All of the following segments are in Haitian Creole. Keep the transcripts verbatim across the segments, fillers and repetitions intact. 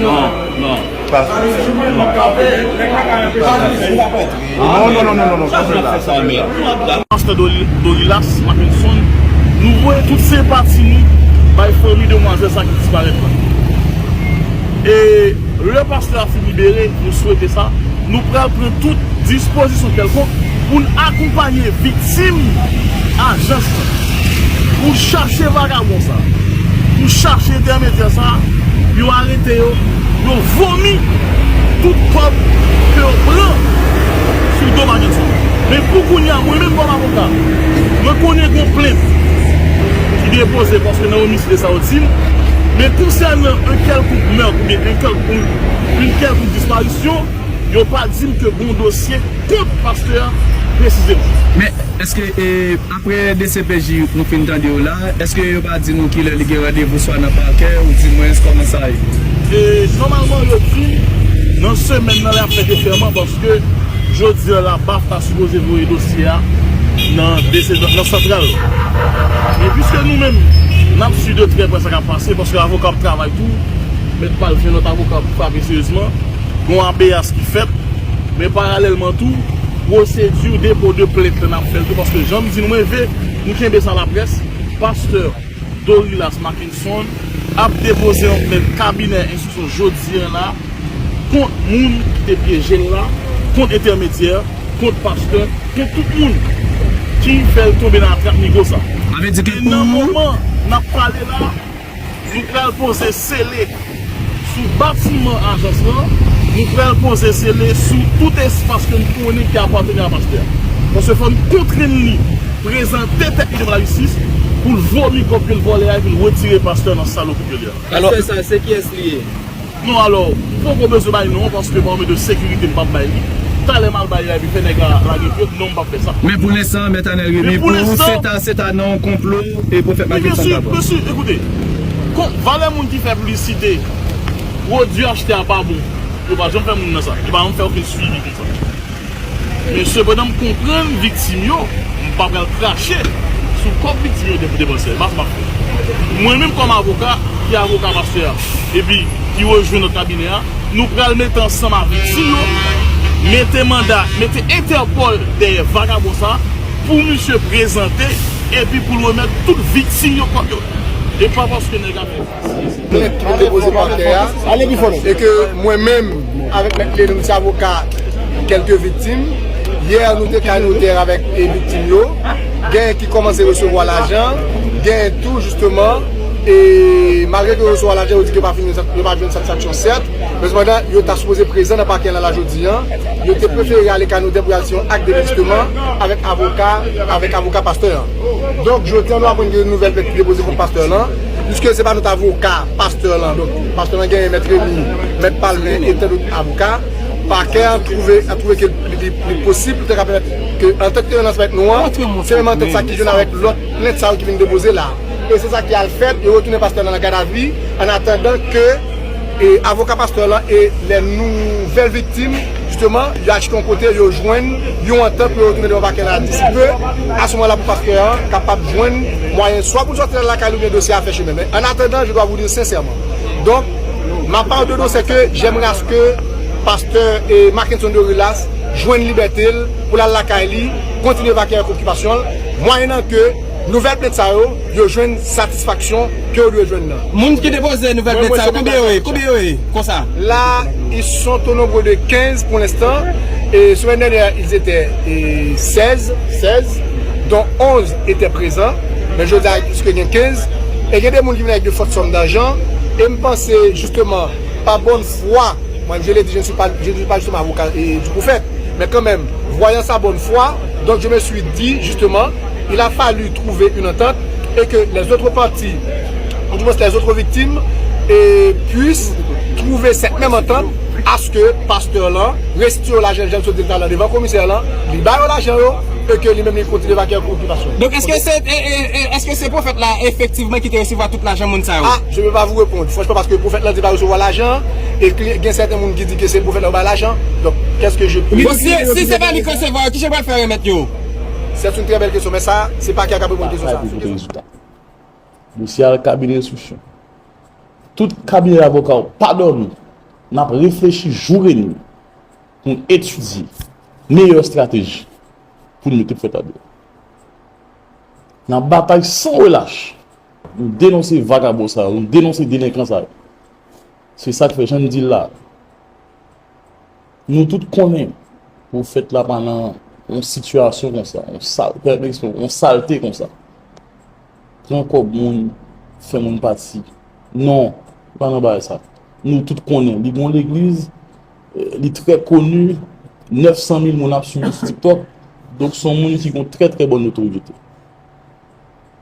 Non, non. Non, non, non, non, non, non, pa fè la. Pastè Dori-, Dorilas Mackenson, nou voye tout senpati nou bay fanmi demwazèl sa ki disparèt la. E lè pastè a fin libere, nou swete sa, nou pral pran tout dispozisyon kèlkonk pou n akonpaye viktim ajans lan, pou chache vagabon sa, pou chache entèmedyè sa, yo arete yo, yo vomi tout kòb ke yo pran sou do Mackenson. Men pou kounye a, mwen menm kòm avoka, mwen konnen gen yon plent ki depoze paske nan omisid sa yo di m, men konsènan yon kèlkonk mèt oubyen yon kèlkonk, yon kèlkonk disparisyon, yo pa di m ke gen yon dosye kont pastè a presizeman. Men, èske, e, apre D C P J nou fin tande yo la, èske yo pa di nou kilè li gen randevou swa nan pakè ou di mwens kòman sa ye? E, nòmalman, yo di nan semèn nan, lè y ap fè defèman, paske jodi a la, baf ta sipoze voye dosye a nan D C, nan santral. Men piske nou menm, n ap swiv de trè prè sa k ap pase, paske avoka ap travay tou, mèt pral jwenn lòt avoka pou frape seryezman, gen yon abeyas ki fèt, men paralèlman tou, pwosedi depo de plent lan ap fè l tou, paske jan m di nou, mwen vle nou kenbe sa laprès, pastè Dorilas Mackenson ap depoze yon plent kabinè enstriksyon jodi a la kont moun ki te pyeje l la, kont entèmedyè, kont pastè, kont tout moun ki fè l tonbe nan trap nigo sa. Sa vle di ke e nan moman n ap pale la, nou pral poze sele sou batiman ajans lan, nou pral poze sele sou tout espas ke n konnen ki apateni a pastè a. Paske fò n kontrenn li prezante tèt li devan lajistis pou l vomi kòb ke l vòlè a epi l retire pastè nan salopri ke li a. Alò, pastè sa, se kiyès li ye? Non, alò, m poko bezwen bay non an paske pa mwen de sekirite m p ap bay li. Talè m al bay la epi fè nèg la lage pyè, non, m p ap fè sa. Men pou lenstan, Mèt Anèl Remy, pou se ta, se ta nan yon konplo e pwofèt Mackenson ta pran. Mesye, ekoute, kon, valè moun ki fè piblisite pwodui achte a pa bon, yo pa janm fè moun nan sa. Yo pa janm fè okenn swivi konsa. Men sepandan, m konprann viktim yo, m pa pral krache sou kòb viktim yo de-, depanse. M ap, m ap fè. Mwen menm kòm avoka, ki avoka pastè a, epi ki rejwenn lòt kabinè a, nou pral mete ansanm avèk viktim yo, mete manda, mete Entèpòl dèyè vagabon sa, pou misye prezante, epi pou l remèt tout viktim yo kòb yo. E pa paske nèg ap plent ki te depoze pakè a, e ke mwen menm, avèk Mèt Lennox, avoka kèlke viktim, yè, nou te kay notè avèk, e, viktim yo, gen ki kòmanse resevwa lajan, gen tou, jisteman, E malgre ke yo resevwa lajan, yo di ke yo pa fin, yo pa jwenn satisfaksyon, sèt, men sepandan, yo ta sipoze prezan nan pakè la, la jodi a. Yo te prefere ale Kanodè pou y al siyen yon ak depecheteman avèk avoka, avèk avoka pastè an. Donk, jodi a, nou aprann gen yon nouvèl plent ki depoze kont pastè lan, piske se pa nòt avoka pastè lan. Donk, pastè lan genyen Mèt Remy, Mèt Palvin e tan dòt avoka. Pakè an twouve, an twouve ke li, li, li posib pou te ka pèmèt ke antant ke yo lanse avèk nou an, se menm antant sa ki jwenn avèk lòt plent sa yo ki vin depoze la. E se sa ki al fèt, yo retounen pastè lan nan gadavi, an atandan ke, e, avoka pastè lan e lè nouvèl viktim, jisteman, yo al chita yon kote, yo jwenn yon antant pou yo retounen devan pakè la disi pe, a se moman la pou pastè an kapab jwenn mwayen swa pou l sòti nan lakay li oubyen dosye a fè chemen. Men, an atandan, je dois vous dire sincèrement. Donc, ma part de don, c'est que j'aimerais à ce que pastè, e, Mackenson Dorilas jwenn libète l pou l al lakay li, kontinye vake ak okipasyon l, mwayennan ke nouvèl plent sa yo, yo jwenn satisfaksyon ke yo dwe jwenn nan. Moun ki depoze nouvèl plent sa yo, konbyen yo ye? Konbyen yo ye? Konsa. Là, ils sont au nombre de quinze pour l'instant. Et semaine dernière, ils étaient, eh, seize, seize, dont onze étaient présents. Men jodi a, plis ke gen kenz. E gen de moun ki vin avèk de fòt sòm dajan. E m panse, jisteman, pa bòn fwa, moi, je l'ai dit, je ne suis pas, je ne suis pas justement avocat, eh, du prophète. Mais quand même, voyant sa bonne foi, donc je me suis dit, justement, il a fallu trouver une entente et que les autres parties, ou du moins les autres victimes, eh, puissent trouver cette même entente à ce que pastè lan restitye yo lajan, jan l sot di l talè devan komisè lan, li ba yo lajan yo, e ke li menm li kontinye vake ak okipasyon. Donk, èske se, e, e, e, èske se pwofèt la efektivman ki te resevwa tout lajan moun sa yo? Ah, je peux pas vous répondre, franchement, paske pwofèt lan di pa resevwa lajan, e kli-, gen sèten moun ki di ke se pwofèt la yo bay lajan. Donc, qu'est-ce que je peux... Bon, si, si se pa li k resevwa yo, kijan l pral fè remèt yo? C'est une très belle question, men sa, se pakè a k ap reponn kesyon sa. Dosye a al kabinè enstriksyon. Tout kabinè avoka yo pa dòmi. N ap reflechi jou e nwi pou n etidye meyè estrateji pou n mete pwofèt la deyò. N ap batay san relach. Nou denonse vagabon sa yo, nou denonse delenkan sa yo. Se sa k fè, jan n di l la, nou tout konnen pwofèt la pa nan yon sitiyasyon konsa, yon sal-, pèmèt m eksprime, yon salte konsa. Pran kòb moun, fè moun pati. Non, li pa nan bagay sa. Nou tout konnen, li gon legliz, eh, li trè koni, nèf san mil moun ap swiv li sou TikTok. Donk, se yon moun ki gon trè, trè bòn notorite.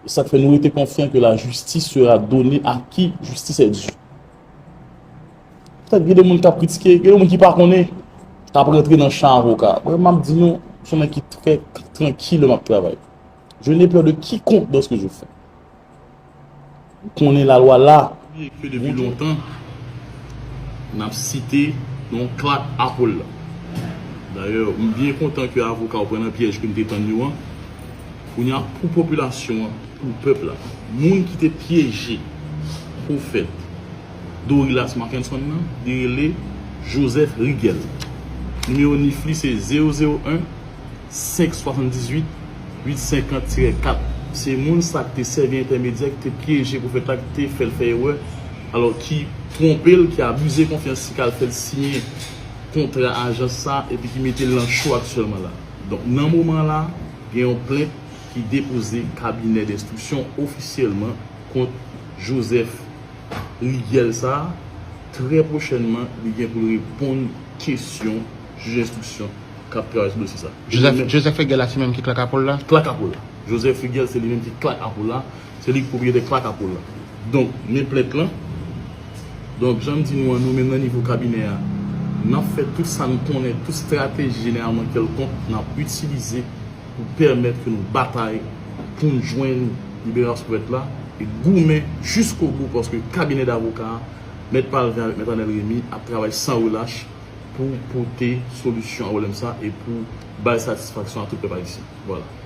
E sa k fè nou rete konfyan ke la justice sera donnée à qui justice est due. Petèt gen de moun k ap kritike, gen de moun ki pa konnen, k ap rantre nan chan avoka. Mwen, m ap di nou, se yon nèg ki trè trankil lè m ap travay. Je n'ai peur de quiconque dans ce que je fais. Ou konnen lalwa la. Ke depi lontan, n ap site non Clark Apple la. Dayè, m byen kontan ke avoka yo pran nan pyèj ke m te tann yo an. Kounye a, pou popilasyon an, pou pèp la, moun ki te pyeje pwofèt Dorilas Mackenson nan, li rele Joseph Riguel. Nimewo nif li se zewo zewo en, senk swasanndizuit, uit senkant tirè kat. Se moun sa k te sèvi entèmedyè, ki te pyeje pwofèt la, ki te fè l fè erè, alò ki twonpe l, ki abize konfyans li, k al fè l siyen kontra ajans sa, epi ki mete l nan cho aktyèlman la. Donk, nan moman la, gen yon plent ki depoze kabinè denstriksyon ofisyèlman kont Joseph Riguel sa a. Trè pwochènman, li gen pou l reponn kesyon jij enstriksyon k ap travay sou dosye sa. Joseph, Joseph Riguel la, se menm ki Clark Apple la? Clark Apple la. Joseph Riguel, se li menm ki Clark Apple la. Se li ki pwopriyetè Clark Apple la. Donk, men plent lan. Donk, jan m di nou an, nou menm nan nivo kabinè a, n ap fè tout sa n konnen, tout estrateji jeneralman kèlkonk n ap itilize pou pèmèt ke nou batay pou n jwenn liberasyon pwofèt la e goumen jiskobou, paske kabinè davoka a, Mèt Palvin avèk Mèt Anèl Remy ap travay san relach pou pote solisyon a pwoblèm sa e pou bay satisfaksyon a tout pèp ayisyen. Vwala.